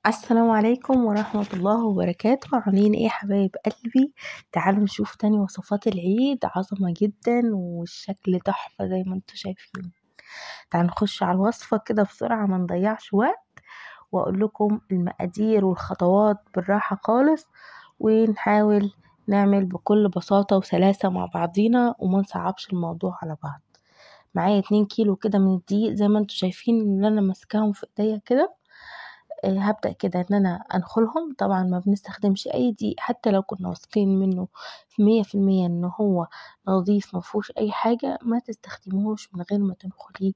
السلام عليكم ورحمة الله وبركاته. عاملين ايه يا حبايب قلبي؟ تعالوا نشوف تاني وصفات العيد، عظمة جدا والشكل تحفة زي ما انتوا شايفين. تعالوا نخش على الوصفة كده بسرعة ما نضيعش وقت، واقول لكم المقادير والخطوات بالراحة خالص، ونحاول نعمل بكل بساطة وسلاسة مع بعضينا وما نصعبش الموضوع على بعض. معايا 2 كيلو كده من الدقيق زي ما انتوا شايفين ان انا ماسكاهم في ايديا كده. هبدأ كده ان انا انخلهم. طبعا ما بنستخدمش اي دقيق حتى لو كنا واثقين منه 100% ان هو نظيف ما فيهوش اي حاجة، ما تستخدموهوش من غير ما تنخليه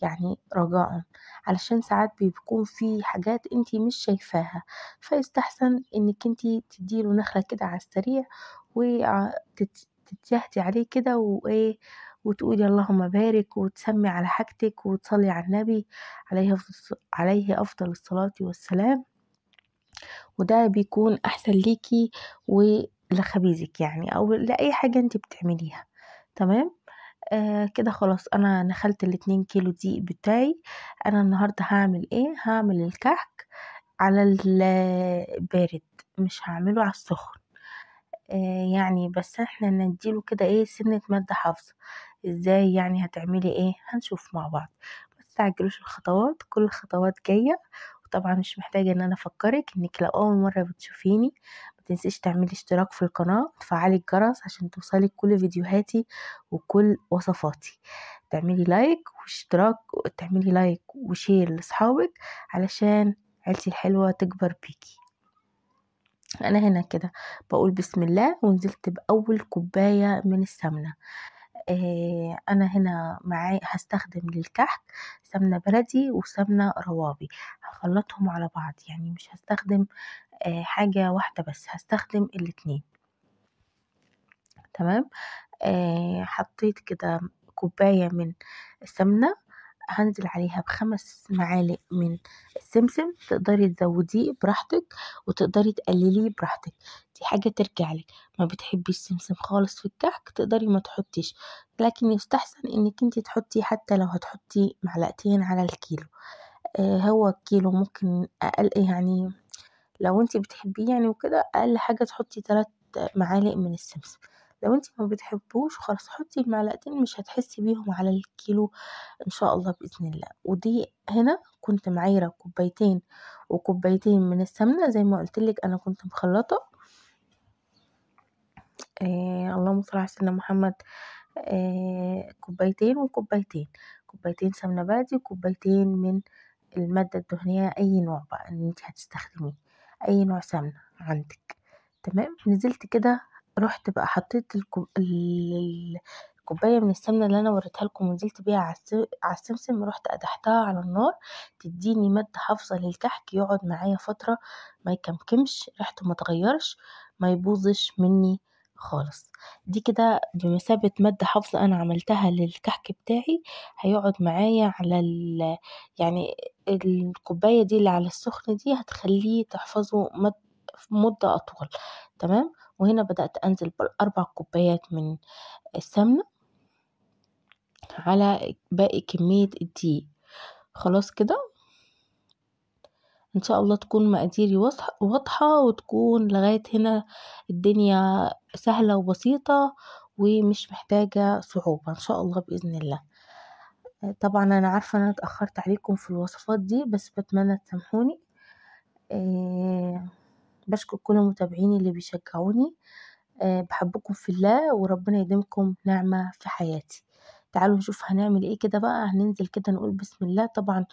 يعني رجاء، علشان ساعات بيكون في حاجات انتي مش شايفاها، فيستحسن انك انتي تديله نخلة كده على السريع وتتجهدي عليه كده وايه، وتقولي اللهم بارك وتسمي على حاجتك وتصلي على النبي عليه أفضل الصلاة والسلام، وده بيكون أحسن ليكي ولخبيزك يعني أو لأي حاجة انت بتعمليها. تمام. كده خلاص أنا نخلت 2 كيلو دقيق بتاعي. أنا النهاردة هعمل ايه؟ هعمل الكحك على البارد، مش هعمله على السخن. يعني بس احنا نديله كده ايه سنة مادة حافظة. ازاي يعني هتعملي ايه؟ هنشوف مع بعض، ما تستعجلوش الخطوات، كل الخطوات جاية. وطبعا مش محتاجة ان انا افكرك انك لو اول مرة بتشوفيني ما تنسيش تعملي اشتراك في القناة وتفعلي الجرس عشان توصلك كل فيديوهاتي وكل وصفاتي. تعملي like واشتراك، وتعملي like و share لاصحابك علشان عيلتي الحلوة تكبر بيكي. انا هنا كده بقول بسم الله ونزلت باول كوباية من السمنة. انا هنا معايا هستخدم للكحك سمنه بلدي وسمنه روابي، هخلطهم على بعض، يعني مش هستخدم حاجة واحدة بس، هستخدم الاتنين. تمام. حطيت كده كوباية من السمنة، هنزل عليها ب5 معالق من السمسم. تقدري تزوديه براحتك وتقدري تقلليه براحتك، دي حاجة ترجع لك. ما بتحبيش السمسم خالص في الكحك تقدري ما تحطيش، لكن يستحسن انك انتي تحطي حتى لو هتحطي معلقتين على الكيلو. هو الكيلو ممكن اقل، يعني لو انتي بتحبيه يعني وكده اقل حاجة تحطي 3 معالق من السمسم. لو انتي ما بتحبوش خلاص حطي المعلقتين، مش هتحسي بيهم على الكيلو ان شاء الله باذن الله. ودي هنا كنت معايره 2 وكوبايتين من السمنة زي ما قلتلك، انا كنت مخلطه. اللهم صل على سيدنا محمد. 2 وكوبايتين، 2 سمنه بلدي و2 من المادة الدهنية، اي نوع بقى ان انتي هتستخدميه، اي نوع سمنه عندك. تمام. نزلت كده، رحت بقى حطيت الكوباية من السمنة اللي انا وريتها لكم ونزلت بيها على السمسم، رحت قدحتها على النار تديني مادة حافظه للكحك، يقعد معايا فترة ما يكمكمش، ريحته ما تغيرش، ما يبوظش مني خالص. دي كده بمثابة مادة حافظه انا عملتها للكحك بتاعي، هيقعد معايا على يعني الكوباية دي اللي على السخن دي هتخليه تحفظه مده اطول. تمام. وهنا بدأت أنزل ب4 كوبايات من السمنة على باقي كمية الدقيق. خلاص كده إن شاء الله تكون مقاديري واضحة، وتكون لغاية هنا الدنيا سهلة وبسيطة ومش محتاجة صعوبة إن شاء الله بإذن الله. طبعا أنا عارفة أن أنا اتأخرت عليكم في الوصفات دي، بس بتمنى تسامحوني. بشكر كل متابعيني اللي بيشجعوني. بحبكم في الله وربنا يديمكم نعمة في حياتي. تعالوا نشوف هنعمل ايه كده بقى. هننزل كده نقول بسم الله. طبعا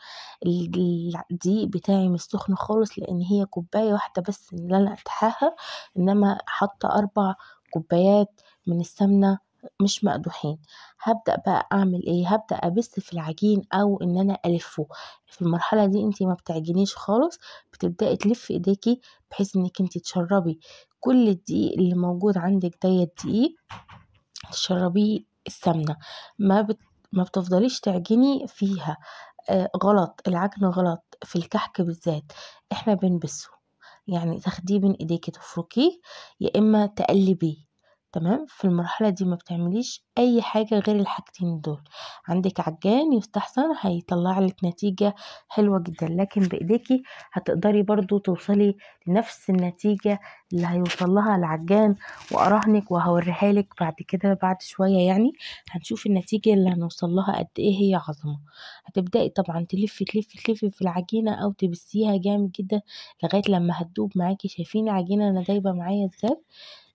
الدقيق بتاعي مش سخن خالص، لان هي كوباية واحدة بس اللي انا قدحاها، انما حاطة 4 كوبايات من السمنة مش مقدوحين. هبدأ بقى اعمل ايه؟ هبدأ ابس في العجين او ان انا الفه. في المرحلة دي انتي ما بتعجنيش خالص، بتبدأي تلفي ايديكي بحيث انك انتي تشربي كل الدقيق اللي موجود عندك ده، الدقيق تشربيه السمنة، ما بتفضليش تعجني فيها. غلط، العجن غلط في الكحك بالذات، احنا بنبسه، يعني تاخديه من ايديكي تفركيه يا اما تقلبيه. تمام. في المرحلة دي ما بتعمليش اي حاجة غير الحاجتين دول. عندك عجان يستحسن، هيطلع لك نتيجة حلوة جدا، لكن بايديكي هتقدري برضو توصلي لنفس النتيجة اللي هيوصل لها العجان، واراهنك وهوريها لك بعد كده بعد شوية، يعني هنشوف النتيجة اللي هنوصل لها قد ايه هي عظمة. هتبدأي طبعا تلفي تلفي تلفي في العجينة او تبسيها جامد جدا لغاية لما هتدوب معاكي. شايفين العجينة انا دايبة معايا ازاي؟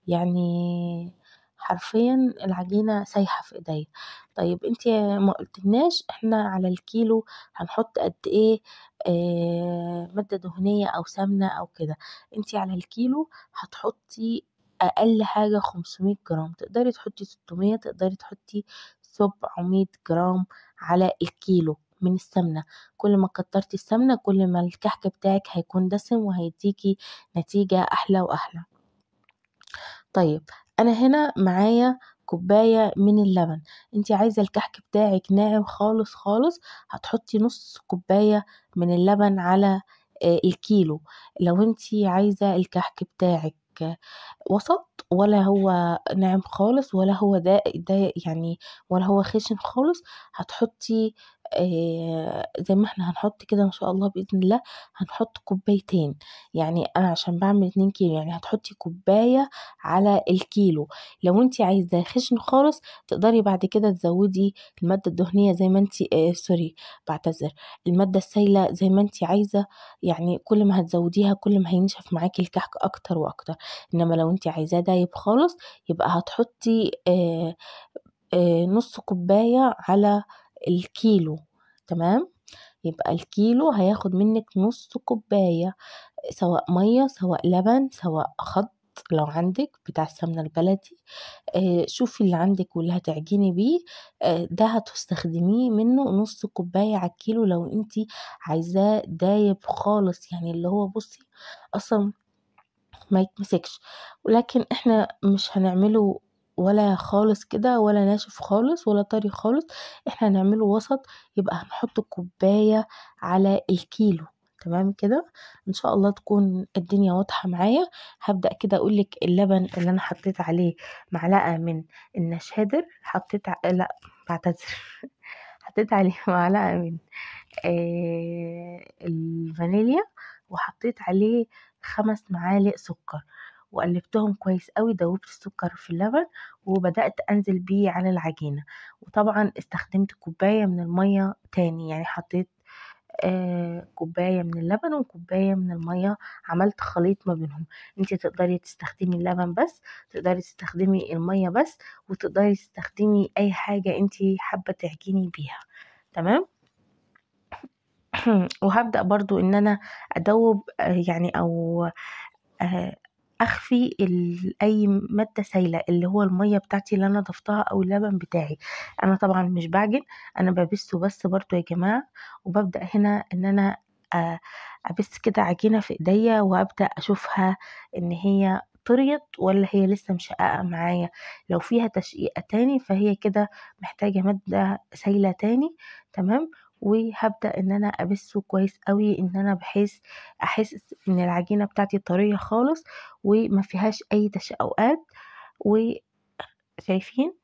يعني حرفيا العجينة سايحة في ايديا. طيب انتي ما قلتلناش احنا على الكيلو هنحط قد ايه مادة دهنية او سمنة او كده. انتي على الكيلو هتحطي اقل حاجة 500 جرام، تقدري تحطي 600، تقدري تحطي 700 جرام على الكيلو من السمنة. كل ما كترتي السمنة كل ما الكحك بتاعك هيكون دسم وهيديكي نتيجة احلى واحلى. طيب انا هنا معايا كوباية من اللبن. انتي عايزة الكحك بتاعك ناعم خالص خالص، هتحطي نص كوباية من اللبن على الكيلو. لو انتي عايزة الكحك بتاعك وسط، ولا هو ناعم خالص ولا هو ده يعني ولا هو خشن خالص، هتحطي زي ما احنا هنحط كده ان شاء الله باذن الله، هنحط كوبايتين. يعني انا عشان بعمل 2 كيلو يعني هتحطي كوباية على الكيلو. لو انت عايزاه خشن خالص تقدري بعد كده تزودي المادة الدهنية زي ما انت سوري بعتذر، المادة السائلة زي ما انت عايزه، يعني كل ما هتزوديها كل ما هينشف معاكي الكحك اكتر واكتر. انما لو انت عايزاه دايب خالص يبقى هتحطي نص كوباية على الكيلو. تمام، يبقى الكيلو هياخد منك نص كوباية، سواء مية سواء لبن سواء خط لو عندك بتاع السمنة البلدي. شوفي اللي عندك واللي هتعجني بيه، ده هتستخدميه منه نص كوباية على الكيلو لو انتي عايزاه دايب خالص، يعني اللي هو بصي اصلا ما يتمسكش. ولكن احنا مش هنعمله ولا خالص كده ولا ناشف خالص ولا طري خالص، احنا هنعمله وسط، يبقى هنحط كوباية على الكيلو. تمام كده، ان شاء الله تكون الدنيا واضحة معايا. هبدأ كده اقولك اللبن اللي انا حطيت عليه معلقة من النشادر، حطيت لا بعتذر حطيت عليه معلقة من الفانيليا، وحطيت عليه 5 معالق سكر، وقلبتهم كويس قوي، دوبت السكر في اللبن وبدأت انزل بيه على العجينة. وطبعا استخدمت كوباية من المية تاني، يعني حطيت كوباية من اللبن وكوباية من المية، عملت خليط ما بينهم. انت تقدري تستخدمي اللبن بس، تقدري تستخدمي المية بس، وتقدري تستخدمي اي حاجة انت حابة تعجني بيها. تمام. وهبدأ برضو ان انا ادوب يعني او اخفي اي مادة سايله اللي هو المية بتاعتي اللي انا ضفتها او اللبن بتاعي. انا طبعا مش بعجن، انا ببسه بس برضو يا جماعة. وببدا هنا ان انا ابس كده عجينه في ايديا، وابدا اشوفها ان هي طريت ولا هي لسه مشققه معايا. لو فيها تشقيقه تاني فهي كده محتاجه مادة سايله تاني. تمام. وهبدأ ان انا ابسة كويس قوي، ان انا بحيث احس ان العجينة بتاعتي طرية خالص وما فيهاش اي تشققات. وشايفين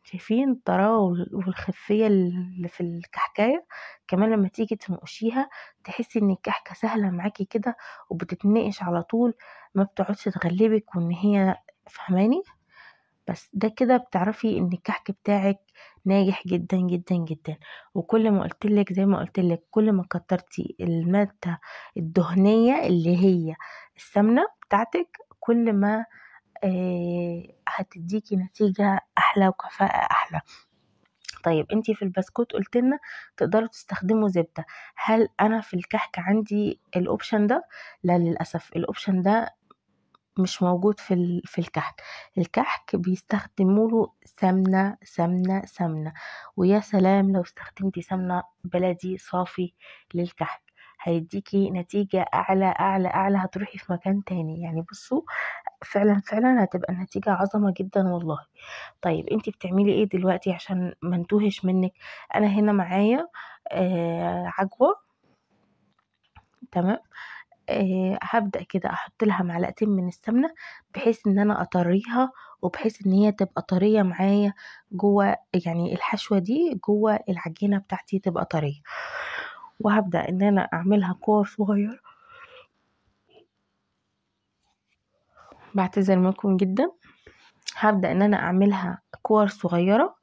الطراوه والخفية اللي في الكحكاية. كمان لما تيجي تنقشيها تحسي ان الكحكة سهلة معاكي كده وبتتنقش على طول، ما بتقعدش تغلبك وان هي فهماني. بس ده كده بتعرفي ان الكحك بتاعك ناجح جدا جدا جدا. وكل ما قلتلك زي ما قلتلك، كل ما كترتي المادة الدهنية اللي هي السمنة بتاعتك، كل ما هتديكي نتيجة احلى وكفاءة احلى. طيب انتي في البسكوت قلتلنا تقدروا تستخدموا زبدة، هل انا في الكحك عندي ال option ده؟ لا للأسف ال option ده مش موجود في الكحك. الكحك بيستخدموا له سمنة سمنة سمنة، ويا سلام لو استخدمتي سمنة بلدي صافي للكحك، هيديكي نتيجة أعلى أعلى أعلى، هتروحي في مكان تاني. يعني بصوا فعلا فعلا هتبقى النتيجة عظمة جدا والله. طيب انتي بتعملي ايه دلوقتي عشان ما نتوهش منك؟ انا هنا معايا عجوة. تمام. هبدأ كده احط لها معلقتين من السمنة بحيث ان انا اطريها، وبحيث ان هي تبقى طرية معايا جوه، يعني الحشوة دي جوه العجينة بتاعتي تبقى طرية. وهبدأ ان انا اعملها كور صغيرة. بعتذر منكم جدا. هبدأ ان انا اعملها كور صغيرة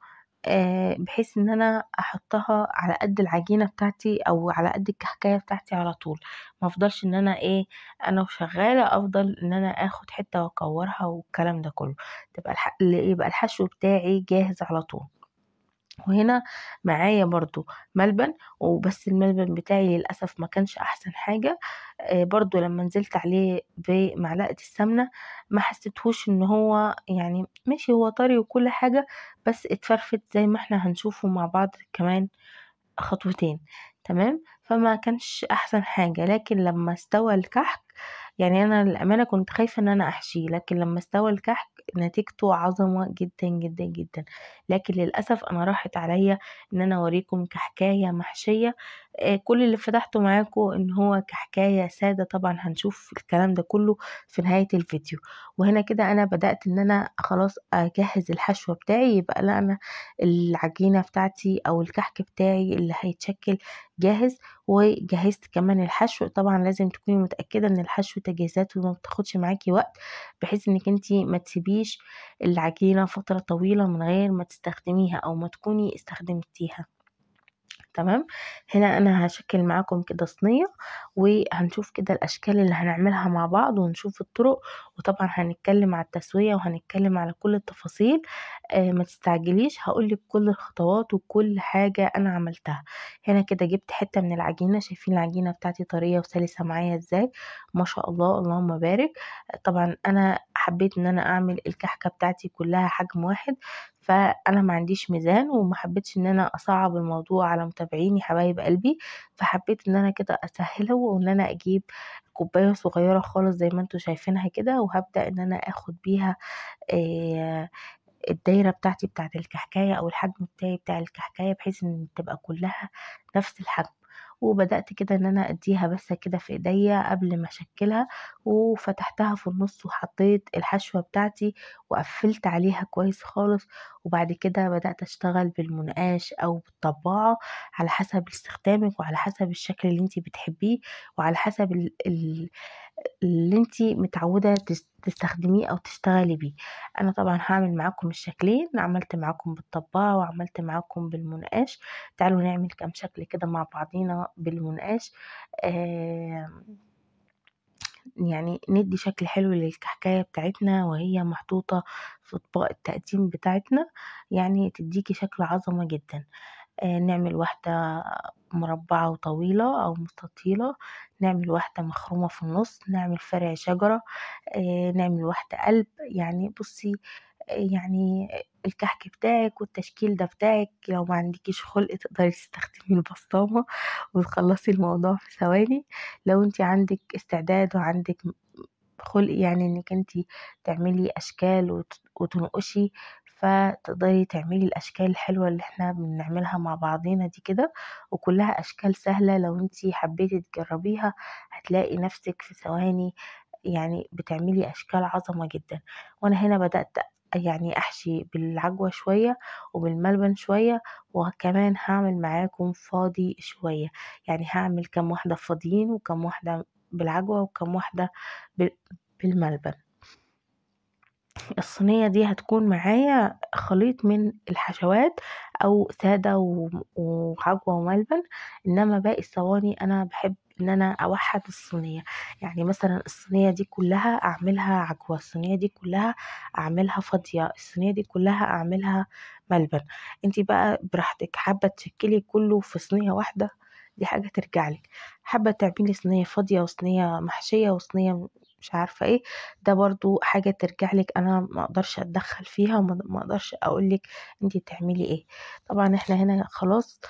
بحيث ان انا احطها على قد العجينة بتاعتي او على قد الكحكاية بتاعتي على طول، ما افضلش ان انا ايه انا وشغالة افضل ان انا اخد حتة واكورها والكلام ده كله، تبقى يبقى الحشو بتاعي جاهز على طول. وهنا معايا برضو ملبن، وبس الملبن بتاعي للأسف ما كانش أحسن حاجة. برضو لما نزلت عليه بمعلقة السمنة ما حسيتهوش ان هو يعني ماشي، هو طري وكل حاجة، بس اتفرفت زي ما احنا هنشوفه مع بعض كمان خطوتين. تمام، فما كانش احسن حاجة. لكن لما استوى الكحك، يعني انا للأمانة كنت خايفة ان انا احشيه، لكن لما استوى الكحك نتيجته عظمة جدا جدا جدا. لكن للأسف انا راحت عليا ان انا اوريكم كحكاية محشية. كل اللي فتحته معاكم ان هو كحكاية سادة، طبعا هنشوف الكلام ده كله في نهاية الفيديو. وهنا كده انا بدأت ان انا خلاص اجهز الحشوة بتاعي، يبقى لا انا العجينة بتاعتي او الكحك بتاعي اللي هيتشكل جاهز، وجهزت كمان الحشو. طبعا لازم تكوني متأكدة ان الحشو تجهيزاته ما بتاخدش معاكي وقت، بحيث انك انتي ما تسيبيش العجينة فترة طويلة من غير ما تستخدميها او ما تكوني استخدمتيها. تمام، هنا انا هشكل معاكم كده صينية، وهنشوف كده الاشكال اللي هنعملها مع بعض، ونشوف الطرق، وطبعا هنتكلم على التسوية وهنتكلم على كل التفاصيل. ما تستعجليش، هقولك كل الخطوات وكل حاجة انا عملتها. هنا كده جبت حتة من العجينة، شايفين العجينة بتاعتي طرية وسلسة معايا ازاي، ما شاء الله اللهم بارك. طبعا انا حبيت ان انا اعمل الكحكة بتاعتي كلها حجم واحد، فانا ما عنديش ميزان، وما حبيتش ان انا اصعب الموضوع على متابعيني حبايب قلبي، فحبيت ان انا كده اسهله، وان انا اجيب كوباية صغيرة خالص زي ما انتم شايفينها كده، وهبدا ان انا اخد بيها الدايرة بتاعتي بتاعت الكحكايه او الحجم بتاعي بتاع الكحكايه، بحيث ان تبقى كلها نفس الحجم. وبدأت كده ان انا اديها بس كده في ايديا قبل ما اشكلها، وفتحتها في النص وحطيت الحشوة بتاعتي وقفلت عليها كويس خالص. وبعد كده بدأت اشتغل بالمنقاش او بالطباعة على حسب استخدامك، وعلى حسب الشكل اللي انتي بتحبيه، وعلى حسب اللي انتي متعودة تستخدميه او تشتغلي بيه. انا طبعا هعمل معاكم الشكلين، عملت معاكم بالطباعة وعملت معاكم بالمنقاش. تعالوا نعمل كام شكل كده مع بعضينا بالمنقاش، يعني ندي شكل حلو للكحكاية بتاعتنا وهي محطوطة في اطباق التقديم بتاعتنا، يعني تديكي شكل عظمة جدا. نعمل واحدة مربعة وطويلة أو مستطيلة، نعمل واحدة مخرومة في النص، نعمل فرع شجرة، نعمل واحدة قلب. يعني بصي، يعني الكحك بتاعك والتشكيل ده بتاعك، لو ما عندكيش خلق تقدري تستخدمي البسطامة وتخلصي الموضوع في ثواني. لو انت عندك استعداد وعندك خلق يعني انك انت تعملي اشكال وتنقشي، فتقدري تعملي الاشكال الحلوة اللي احنا بنعملها مع بعضينا دي كده، وكلها اشكال سهلة. لو انت حبيتي تجربيها هتلاقي نفسك في ثواني يعني بتعملي اشكال عظمة جدا. وانا هنا بدأت يعني احشي بالعجوة شوية وبالملبن شوية، وكمان هعمل معاكم فاضي شوية، يعني هعمل كم واحدة فاضيين وكم واحدة بالعجوة وكم واحدة بالملبن. الصينية دي هتكون معايا خليط من الحشوات او سادة وعجوة وملبن، انما باقي الصواني انا بحب ان انا اوحد الصينية. يعني مثلا الصينية دي كلها اعملها عجوة، الصينية دي كلها اعملها فاضية، الصينية دي كلها اعملها ملبن. انتي بقى براحتك، حابة تشكلي كله في صينية واحدة دي حاجة ترجع لك، حابة تعملي صينية فاضية وصينية محشية وصينية مش عارفة ايه، ده برضو حاجة ترجع لك، انا ما اقدرش اتدخل فيها وما اقدرش اقولك انتي تعملي ايه. طبعا احنا هنا خلاص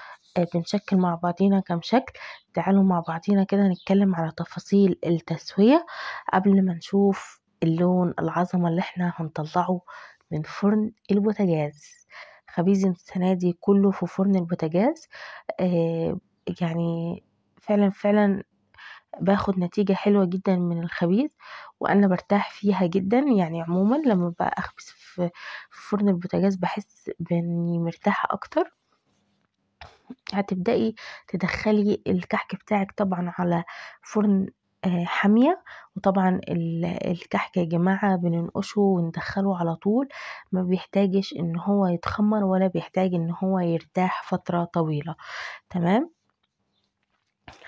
بنشكل مع بعضينا كام شكل. تعالوا مع بعضينا كده نتكلم على تفاصيل التسوية قبل ما نشوف اللون العظمة اللي احنا هنطلعه من فرن البوتاجاز. خبيز السنة دي كله في فرن البوتاجاز، يعني فعلا فعلا باخد نتيجة حلوة جدا من الخبيز، وانا برتاح فيها جدا. يعني عموما لما بخبز في فرن البوتاجاز بحس باني مرتاحة اكتر. هتبدأي تدخلي الكحك بتاعك طبعا على فرن حامية، وطبعا الكحك يا جماعة بننقشه وندخله على طول، ما بيحتاجش ان هو يتخمر ولا بيحتاج ان هو يرتاح فترة طويلة. تمام.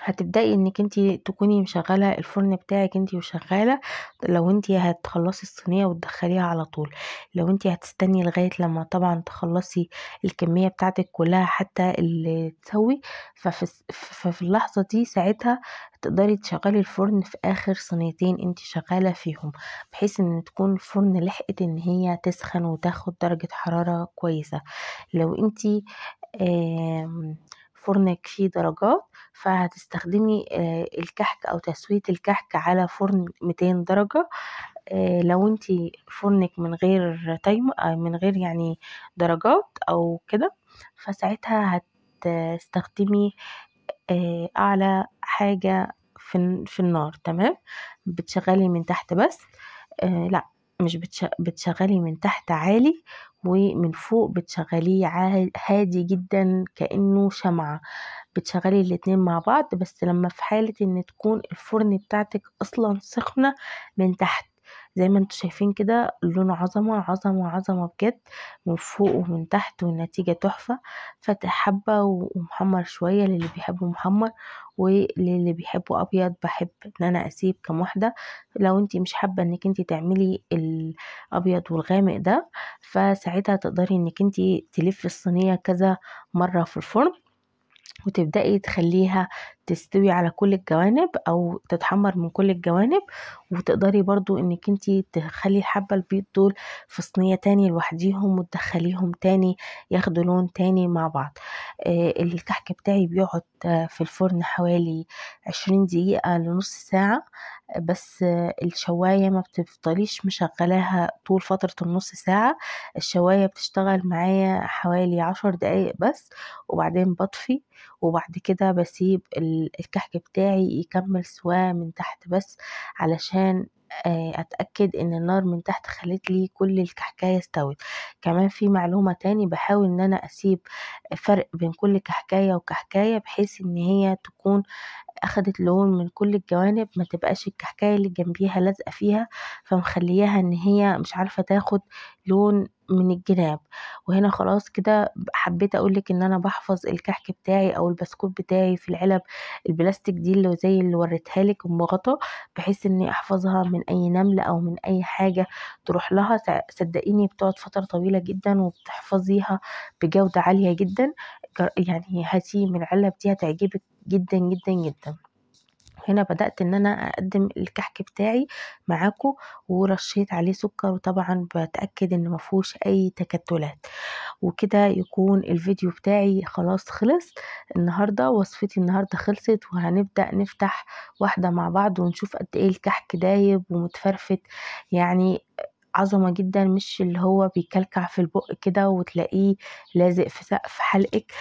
هتبدأي انك انتي تكوني مشغلة الفرن بتاعك انتي وشغالة، لو انتي هتخلصي الصينية وتدخليها على طول، لو انتي هتستني لغاية لما طبعا تخلصي الكمية بتاعتك كلها حتى اللي تسوي، ففي اللحظة دي ساعتها تقدري تشغلي الفرن في اخر صينيتين انتي شغالة فيهم، بحيث ان تكون الفرن لحقت ان هي تسخن وتاخد درجة حرارة كويسة. لو انتي فرنك فيه درجات، فهتستخدمي الكحك او تسوية الكحك على فرن 200 درجة. لو انتي فرنك من غير تايم، من غير يعني درجات او كده، فساعتها هتستخدمي اعلى حاجة في النار. تمام. بتشغلي من تحت بس، لا مش بتشغلي من تحت عالي، ومن فوق بتشغليه هادي جدا كأنه شمعة، بتشغلي الاتنين مع بعض، بس لما في حالة ان تكون الفرن بتاعتك اصلا سخنة من تحت. زي ما انتوا شايفين كده لونه عظمة عظمة عظمة بجد من فوق ومن تحت، والنتيجة تحفة. فتح حبة ومحمر شوية للي بيحبه محمر، وللي بيحبه ابيض بحب ان انا اسيب كام واحدة. لو انتي مش حابة انك انتي تعملي الابيض والغامق ده، فساعتها تقدري انك انتي تلفي الصينية كذا مرة في الفرن، وتبدأي تخليها تستوي على كل الجوانب او تتحمر من كل الجوانب. وتقدري برضو انك انتي تخلي الحبة البيض دول في صينية تاني لوحديهم، وتدخليهم تاني ياخدوا لون تاني مع بعض. الكحك بتاعي بيقعد في الفرن حوالي 20 دقيقة لنص ساعة، بس الشواية ما بتفضليش مشغلاها طول فترة النص ساعة، الشواية بتشتغل معايا حوالي 10 دقايق بس، وبعدين بطفي، وبعد كده بسيب الكحك بتاعي يكمل سواه من تحت بس، علشان اتأكد ان النار من تحت خلت لي كل الكحكاية استوت. كمان في معلومة تاني، بحاول ان انا اسيب فرق بين كل كحكاية وكحكاية، بحيث ان هي تكون اخدت لون من كل الجوانب، ما تبقاش الكحكاية اللي جنبيها لازقة فيها، فمخليها ان هي مش عارفة تاخد لون من الجناب. وهنا خلاص كده حبيت اقولك ان انا بحفظ الكحك بتاعي او البسكوت بتاعي في العلب البلاستيك دي اللي زي اللي وريتها لك ام غطا، بحيث اني احفظها من اي نملة او من اي حاجة تروح لها. صدقيني بتقعد فترة طويلة جدا، وبتحفظيها بجودة عالية جدا. يعني هاتي من العلب دي هتعجبك جدا جدا جدا. هنا بدأت ان انا اقدم الكحك بتاعي معاكم، ورشيت عليه سكر، وطبعا بتأكد ان مفهوش اي تكتلات. وكده يكون الفيديو بتاعي خلاص خلص النهاردة، وصفتي النهاردة خلصت، وهنبدأ نفتح واحدة مع بعض ونشوف قد ايه الكحك دايب ومتفرفت، يعني عظمة جدا، مش اللي هو بيكلكع في البق كده وتلاقيه لازق في سقف حلقك.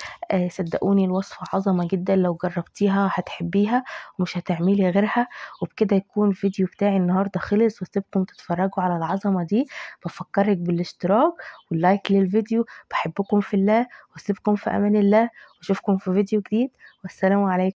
صدقوني الوصفة عظمة جدا، لو جربتيها هتحبيها ومش هتعملي غيرها. وبكده يكون الفيديو بتاعي النهاردة خلص، واسيبكم تتفرجوا على العظمة دي. بفكرك بالاشتراك واللايك للفيديو. بحبكم في الله، واسيبكم في امان الله، واشوفكم في فيديو جديد، والسلام عليكم.